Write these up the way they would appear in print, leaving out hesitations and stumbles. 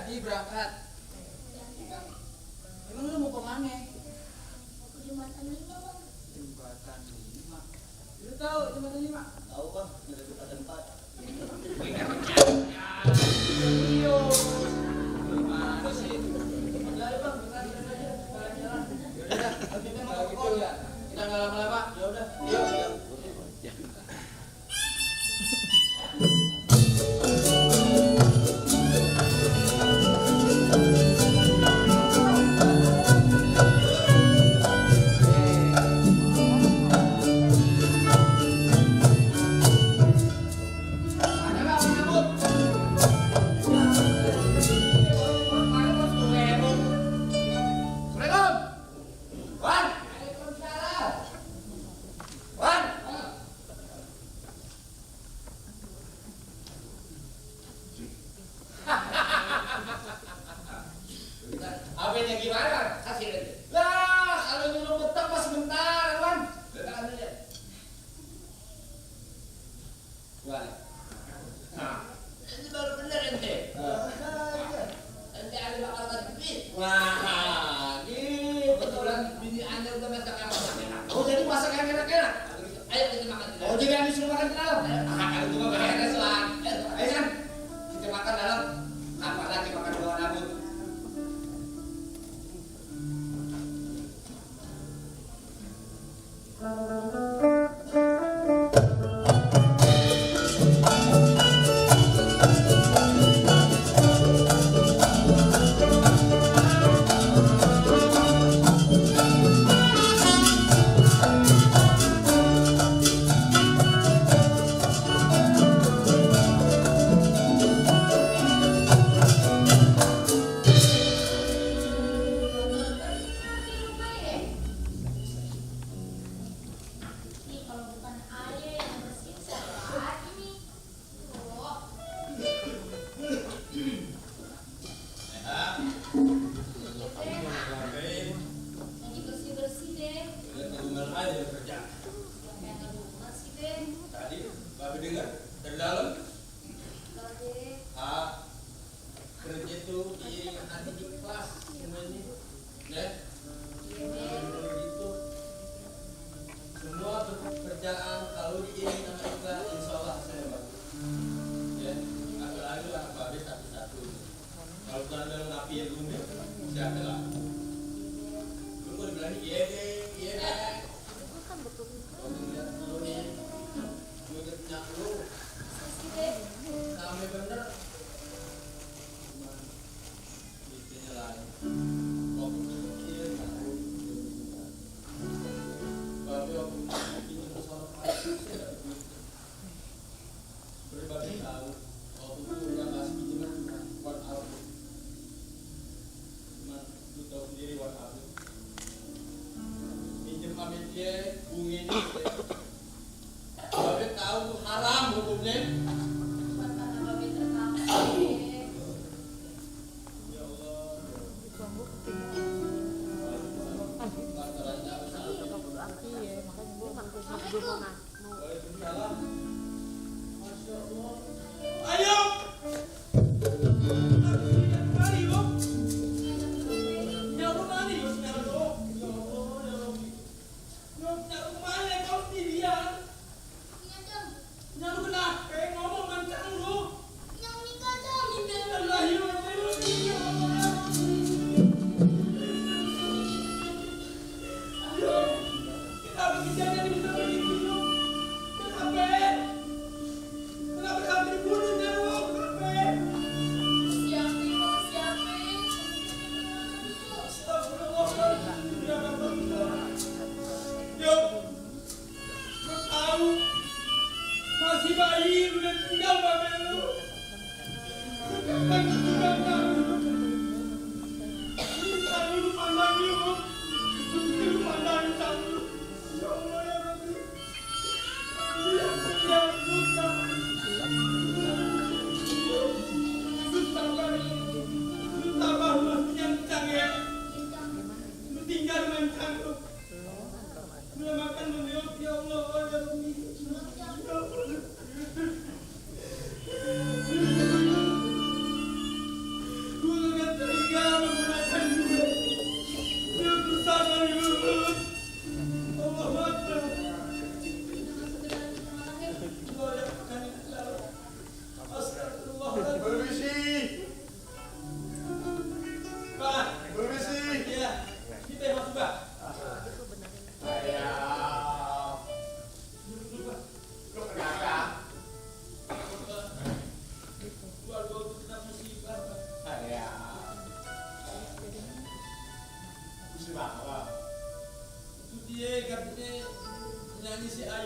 Jadi berangkat. Emang lu mau kemana? Mau ke Jembatan 5 bang. Jembatan 5. Lu tahu Jembatan 5? Tahu bang, ada Jembatan 4. Iyo. Gimana sih? Udah bang, kita aja. Jalan-jalan. Yaudah, kita mau gitu ya. Kita nggak lama-lama. Yaudah, yuk. HP-nya gimana? Kasih aja. Lah, kalau nyuruh betok pas sebentar, Wan. Letakkan aja. Gimana? Nah, ini baru bener ente. Ente ada bakal kasih. Wah, ini betulan bini anda udah masak enak. Oh, jadi masak yang enak-enak. Ayo kita makan. Oh, jadi anda suruh makan di dalam. Kalau itu mah beres, Wan. Ayo kan, kita makan dalam. Apalagi makan di bawah rambut.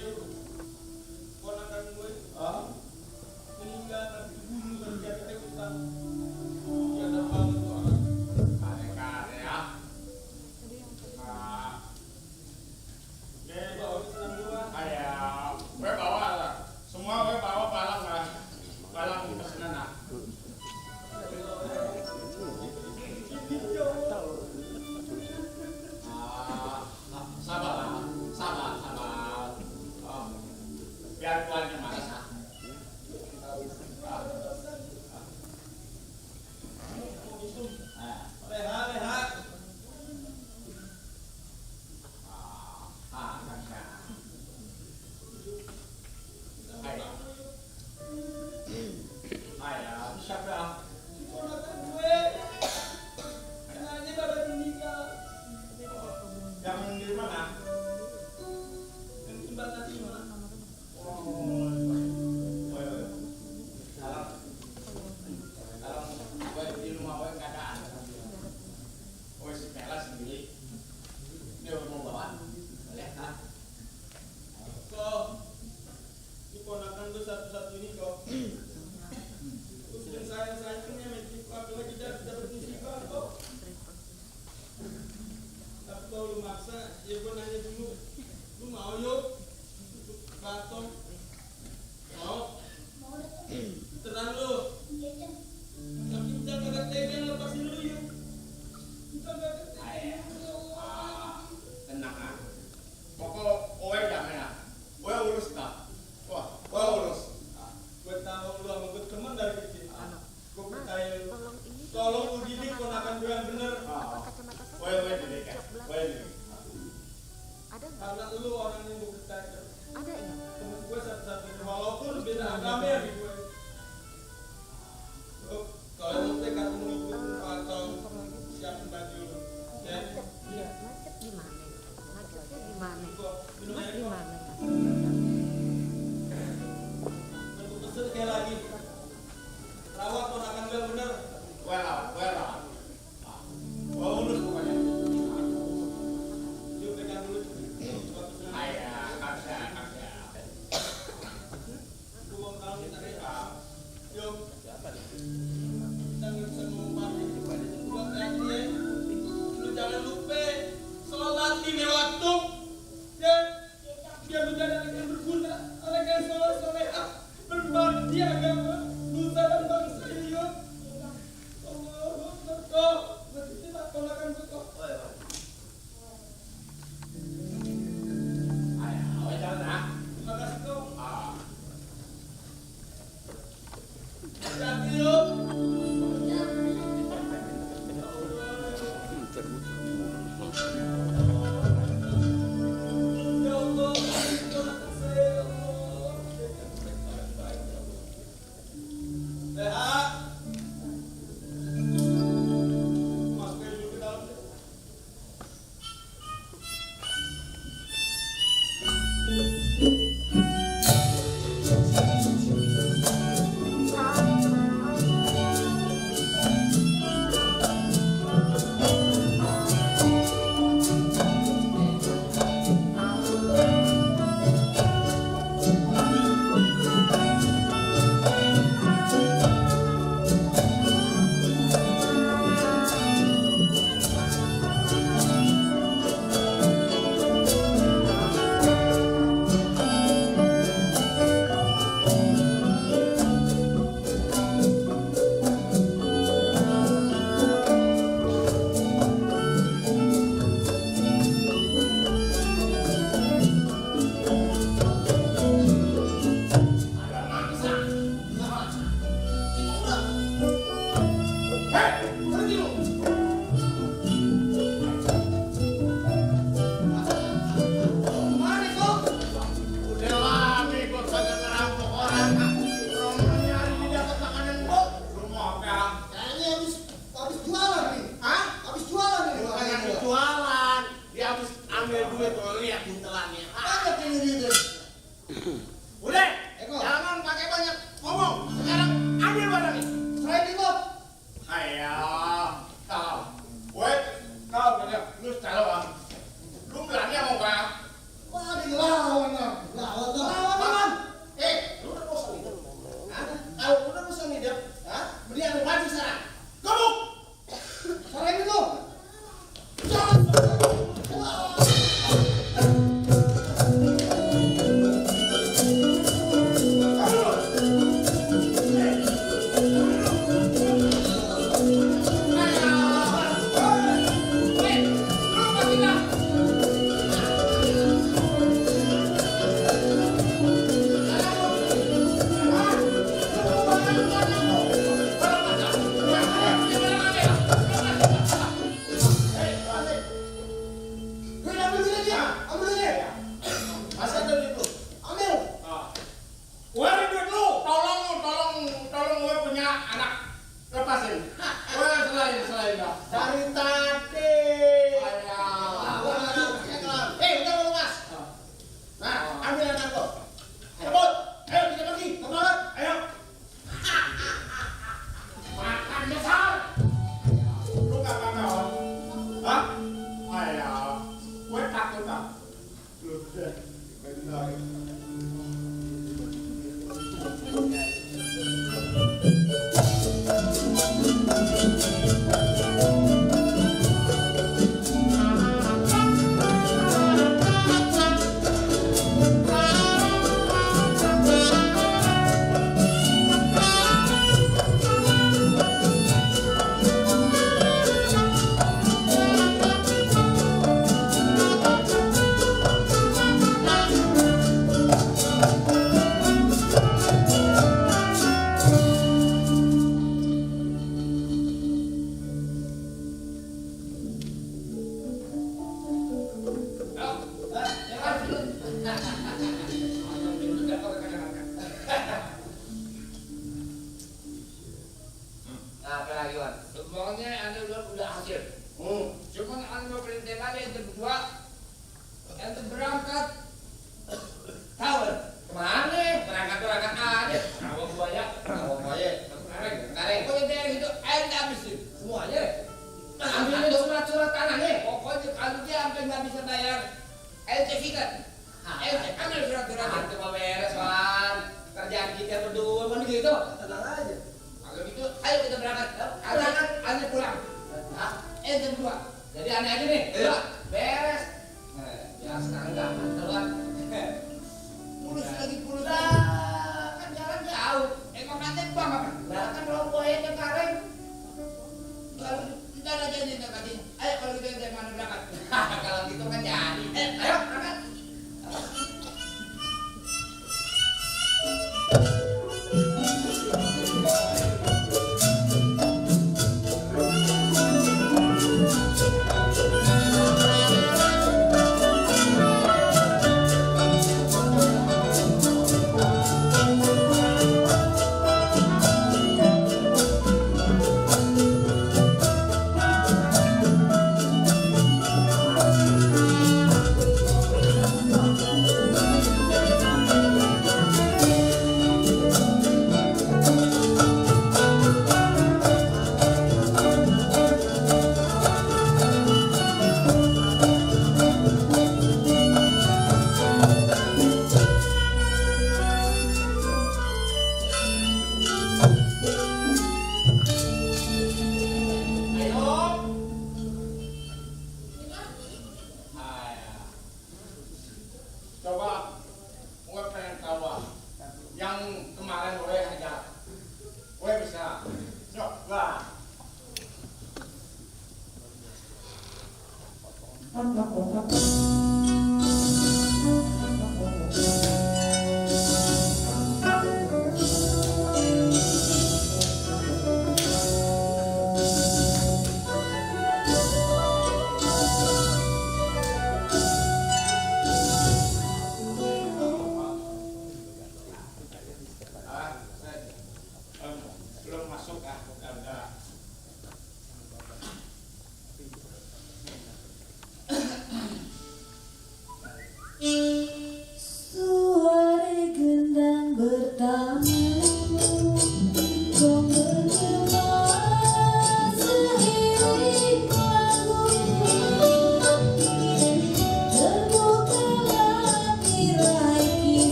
ayo. Ponakan gue meninggal tapi dibunuh kan dia kita utang. Dia ada banget tuh orang. Kare-kare ya. Oke, bawa senang gua. Ayo, gue bawa lah. Semua gue bawa palang lah. Palang pesanan lah. Sabar, sabar, sabar. Biar tuannya malas. Leha, leha. Ayo, siapa? Ponakan gue. Anaknya baru meninggal. Yang di mana? Yang jembatan di mana? Gue di rumah gue nggak ada anak. Gue si Mela sendiri. Dia mau bawa, boleh kan? Kok ini ponakan gue satu-satunya kok. Terus yang sayang-sayangnya mencik apalagi dapat musibah kok. Tapi kalau lu maksa, ya gue nanya dulu. Lu mau yuk? Untuk batong. Mau? Mau datang? Terang lu. Iya, Cang. Tapi kita kagak tega lepasin lu yuk. Kita kagak tega. Ayo, tenang ah. Pokok oe jangan ya. Oe urus tak. Wah, oe urus. Gue tahu lu sama gue teman dari kecil. Gue percaya lu. Tolong lu didik ponakan gue yang bener. Oe didik ya. Oe didik. Ada nggak? Karena lu orang yang gue percaya. Ada ya? Temen gue Pokoknya anda udah hasil. Cuman anda mau perintah lagi yang berdua, yang berangkat tahun kemana? Berangkat aja. Awak buaya. Kareng. Pokoknya dari itu anda habisin semuanya. Ambil surat-surat tanahnya. Pokoknya kalau dia sampai nggak bisa bayar, sertifikat. Ambil surat-suratnya. Itu mah beres, Wan. Kerjaan kita berdua kan gitu. Tenang aja. Kalau gitu, ayo kita berangkat. Anda pulang. Ente berdua. Jadi aneh aja nih. Berdua. Beres. Ya sekarang nggak keluar. Pulus lagi pulus. Kan jalan jauh. Emang aneh bang apa? Lah kan robohnya ke Kareng. Kalau ntar aja nih ntar kasih. Ayo kalau gitu ente mana berangkat. Kalau gitu kan jadi. Ayo berangkat.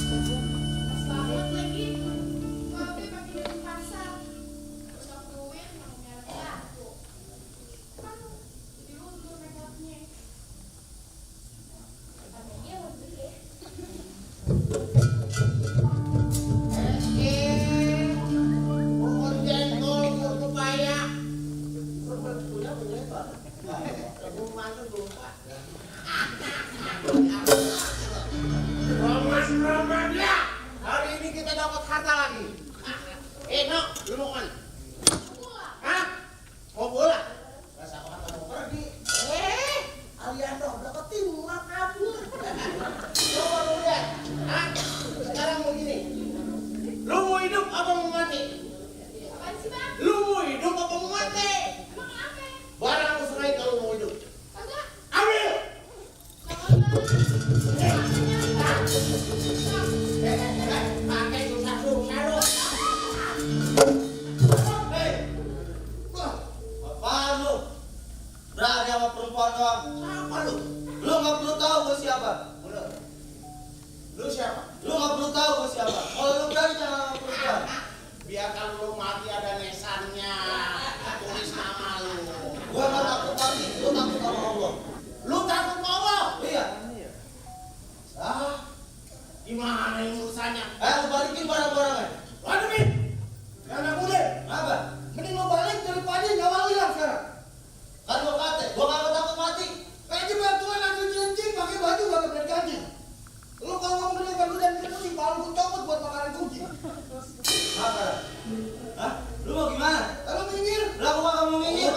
Selamat lagi. Mami pakai dari pasar. Terus waktuin mau merek batu. Kan diluntur makeupnya. Katanya mau beli. Pohon jengkol, pohon pepaya. Roman ya. Hari ini kita dapat harta lagi. No, lu mau kemana? Hah? Mau bola? Rasa apa kata mau pergi? Aliando deketin murah kabur. Coba lu lihat. Hah? Sekarang mau gini. Lu mau hidup apa mau mati? Apaan sih, Bang? Lu mau hidup apa mau mati? Emang apa? Barang lu serahin kalau mau hidup. Kagak. Ambil! Pakai susah-susah lu. Hei! Apaan lu? Berani sama perempuan doang. Siapa lu? Lu gak perlu tahu gue siapa. Lu siapa? Lu gak perlu tahu gue siapa. Kalau lu berani jangan sama perempuan. Biar kalau lu mati ada nesannya. Tulis nama lu. Gue gak takut mati, lu takut sama Allah. Lu takut sama Allah? Iya. Gimana ini urusannya? Lu balikin barang-barangnya. Waduh, Min! Yang gak boleh. Apa? Mending lo balik daripada nyawa lu hilang sekarang. Kan gua kata, gua gak takut mati. Kayak bantuan aku cincin pakai baju gak berani ganti. Lu kalau ngomong dengan lu dan kucing, kalau lu copot buat makanan kucing. Apa? Hah? Lu mau gimana? Kalau minggir. Lah gua gak mau minggir.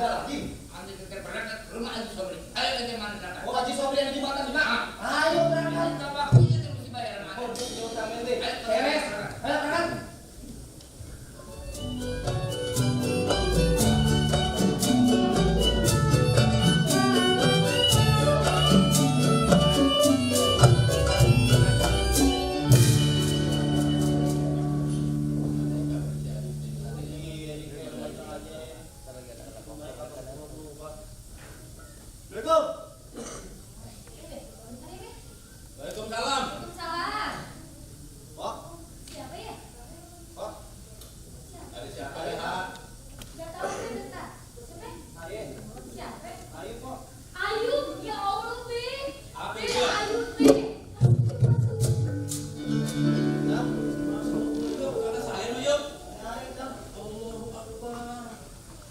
Ada lagi. Anda kita berangkat ke rumah Haji Sobri. Ayo kita mana berangkat? Oh, Haji Sobri yang di Batam juga. Ayo berangkat. Kita waktunya terus dibayar mana? Oh, dia utang ente. Ayo, Beres. berangkat. Ayo berangkat. Waalaikumsalam. Waalaikumsalam. Pak, Siapa ya? Pak. Ada siapa ya? Gak tahu kan bentar. Siapa? Ayo. Siapa? Ayo, Pak. Ayu, ya Allah, Be. Apa Be, itu? Ayu, Be. Ya. Yuk, ada saya lu yuk. Ayo, Kang. Allahu Akbar.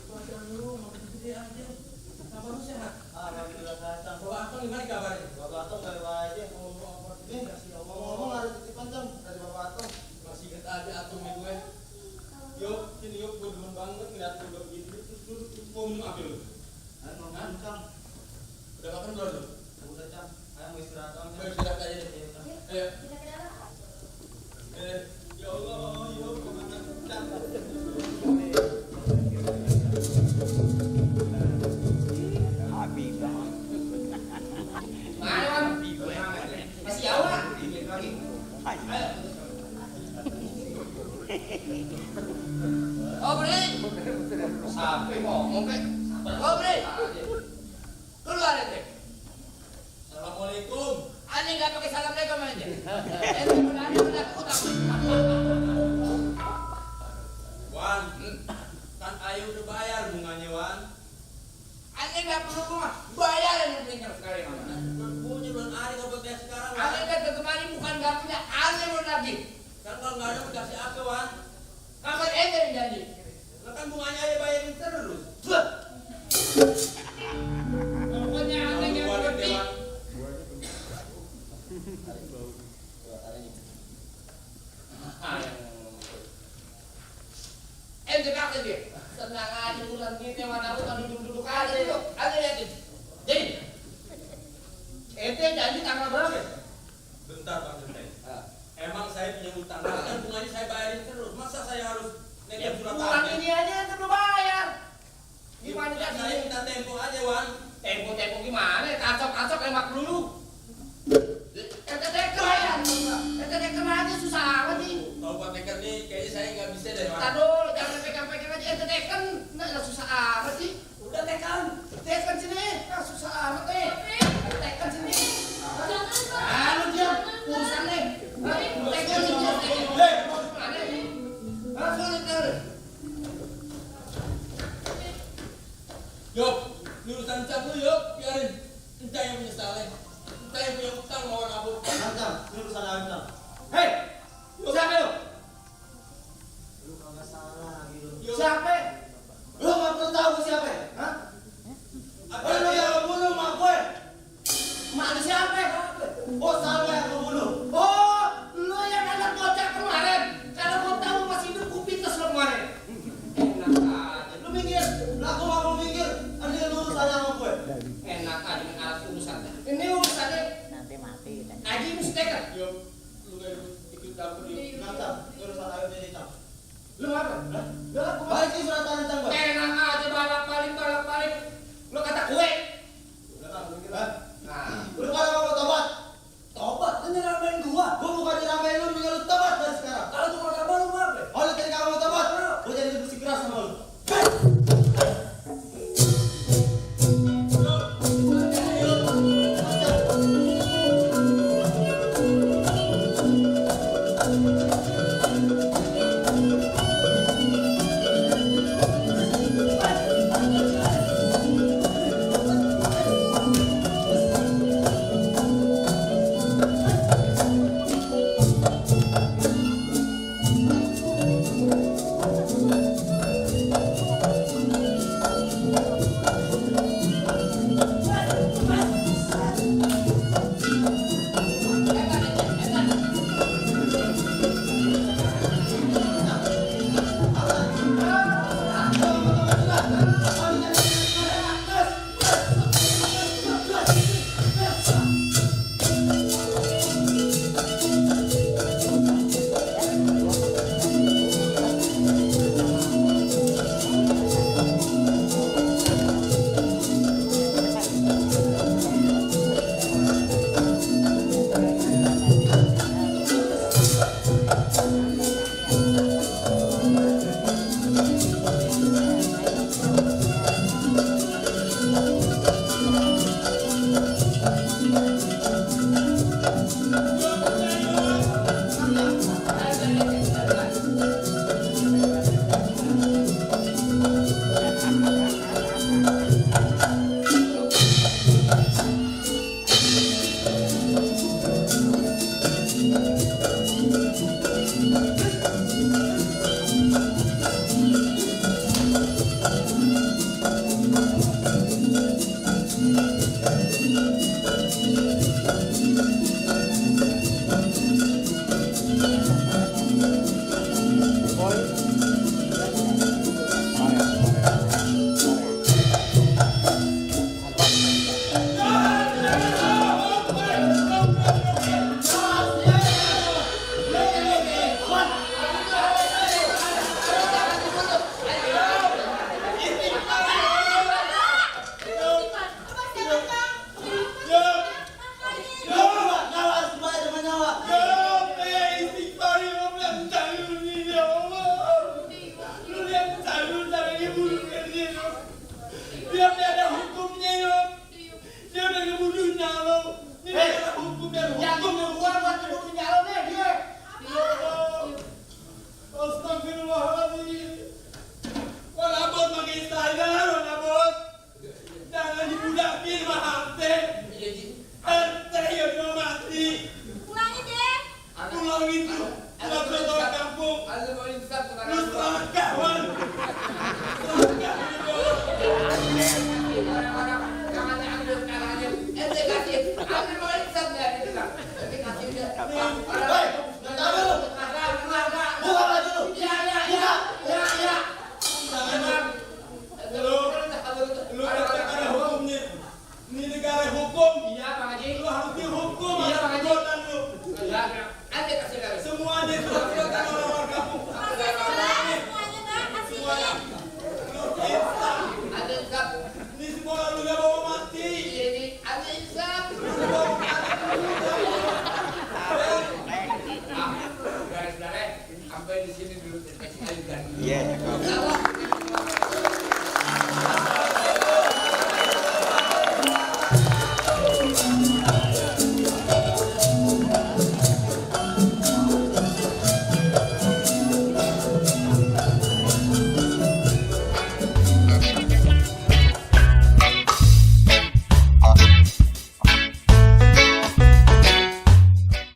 Badan lu makin gede aja. Kabar lu sehat? Alhamdulillah sehat. Bapak Anton gimana kabarnya? Bapak Atom dari aja. Ngomong-ngomong ada titipan Tom dari Bapak Atom. Masih inget aja atomnya gue. Yuk, sini yuk, gue demen banget ngeliat lu begini. Terus lu mau minum apa lu? Ayo ngomong Tom. Udah makan belum lu? Udah Tom. Ayo mau istirahat Tom. Ayo istirahat aja deh. Ayo. Kita ke dalam. Ya Allah, yuk, kemana Cam? Mana Wan? Masih jauh lah. Ayo. Oh beri. Sampai ngomong ke. Oh beri. Keluar aja. Assalamualaikum. Aneh nggak pakai assalamualaikum aja. Ente udah utang. Wan, kan Ayu udah bayar bunganya Wan. Aneh nggak perlu bunga. Bayar yang penting sekali mama. Punya belum ada kau bayar sekarang Wan. Aneh datang kemari bukan nggak punya. Aneh mau lagi. Kan kalau nggak ada mau kasih apa Wan? Kapan ente yang janji? Lah kan bunganya aja bayarin terus. Pokoknya aneh yang Wan, penting. Wan. Ente pakai dia. Senang aja urusan kita mana pun duduk-duduk aja yuk. Ada liatin. Jadi, ente janji tanggal berapa? Bentar Bang Genteng. Emang saya punya utang, kan bunganya saya bayarin terus. Masa saya harus nekat surat Bukan tanah? ini aja yang perlu bayar. Gimana Kan saya jadi? minta tempo aja Wan. Tempo-tempo gimana? Kacok-kacok lemak dulu. Ente teker ya. Ente teker aja susah amat sih. Kalau buat nekat nih, kayaknya saya nggak bisa deh Wan. Tado, jangan pegang-pegang aja. Ente teker, nah susah amat sih. Udah tekan, tekan sini. Nah susah amat nih. Tekan sini. Jangan, Pak. Ah, lu diam. Urusan nih. Tekan sini. Hei! Ah, sulit kan? Yuk, ini urusan Cam lu yuk, biarin. Entah yang punya salah. Entah yang punya utang mau nabung. Cam, Cam. Ini urusan Ayu Cam. Hei, siapa lu? Lu kagak salah lagi lu. Yuk. Siapa? Lu nggak perlu tahu gue siapa? Hah? Apa Lu dia? yang bunuh mak gue. Mana siapa? Oh, Salma yang lu bunuh. Oh, lu yang anak bocah kemarin. Kalau gua tahu masih hidup, gua pites lo kemarin. Enak aja. Lu minggir. Lah gua nggak mau minggir. Ada yang urusan sama gue. Enak aja dengan alat urusannya. Ini urusannya nanti mati kan. Aji mesti tekan. Yuk, lu gak ikut campur yuk. Cam, Cam. Ini urusan Ayu jadi Cam. Lu apa? Lah, gua